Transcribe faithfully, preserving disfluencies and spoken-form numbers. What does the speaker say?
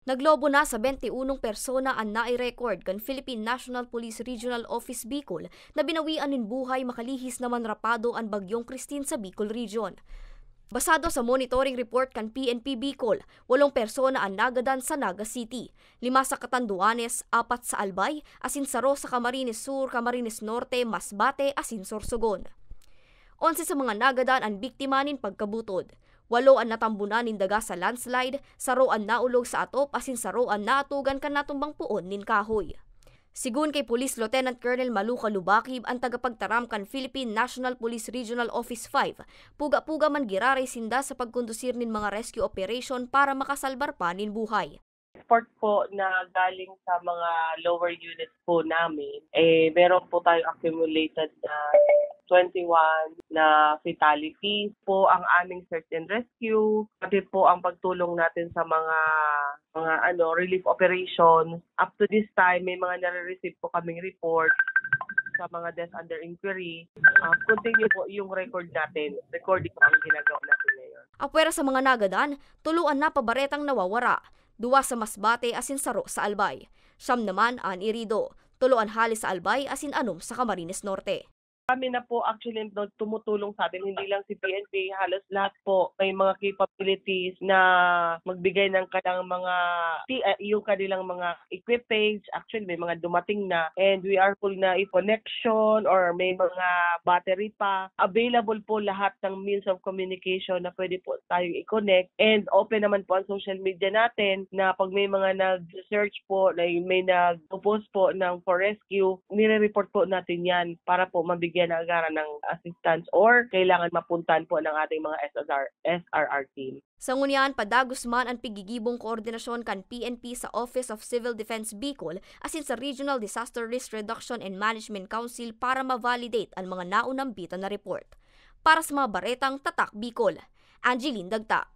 Naglobo na sa bente unong persona an nai-record kan Philippine National Police Regional Office Bicol na binawian nin buhay makalihis na manrapado an Bagyong Christine sa Bicol Region. Basado sa monitoring report kan P N P Bicol, walong persona an nagadan sa Naga City, lima sa Catanduanes, apat sa Albay, asin saro sa Camarines Sur, Camarines Norte, Masbate, asin Sorsogon. Onse sa mga nagadan an biktima nin pagkabutod. Walo an natambunan nin daga sa landslide, saro an naulog sa atop asin saro an naatugan kan natumbang poon nin kahoy. Sigon kay Police Lieutenant Colonel Maluca Lubakib, an tagapagtaram kan Philippine National Police Regional Office five, puga-puga man giraray sinda sa pagkondusir nin mga rescue operation para makasalbar pa nin buhay. Report po na galing sa mga lower units po namin, eh, meron po tayong accumulated na twenty-one na fatalities po ang aming search and rescue, pati po ang pagtulong natin sa mga mga ano relief operations. Up to this time, may mga nare-receive po kaming report sa mga deaths under inquiry. Uh, continue po yung record natin. Recording po ang ginagawa natin ngayon. Apwera sa mga nagadan, tulo an napabaretang nawawara, duwa sa Masbate asin saro sa Albay. Siyam naman an irido, tulo an hale sa Albay asin anom sa Camarines Norte. Kami na po actually no, tumutulong sa atin, hindi lang si P N P, halos lahat po may mga capabilities na magbigay ng kanilang mga ti- ah, yung kanilang mga equipage. Actually may mga dumating na and we are full na i-connection or may mga battery pa. Available po lahat ng means of communication na pwede po tayong i-connect and open naman po ang social media natin na pag may mga nag-search po, na may nag-post po ng for rescue, nire-report po natin yan para po mabigyan na agaran ng assistance or kailangan mapuntahan po ng ating mga S R, S R R team. Sa ngunyan, padagos man an pigigibong koordinasyon kan P N P sa Office of Civil Defense Bicol asin sa Regional Disaster Risk Reduction and Management Council para ma-validate an mga naunambitan na report. Para sa mga baretang Tatak Bicol, Angeline Dagta.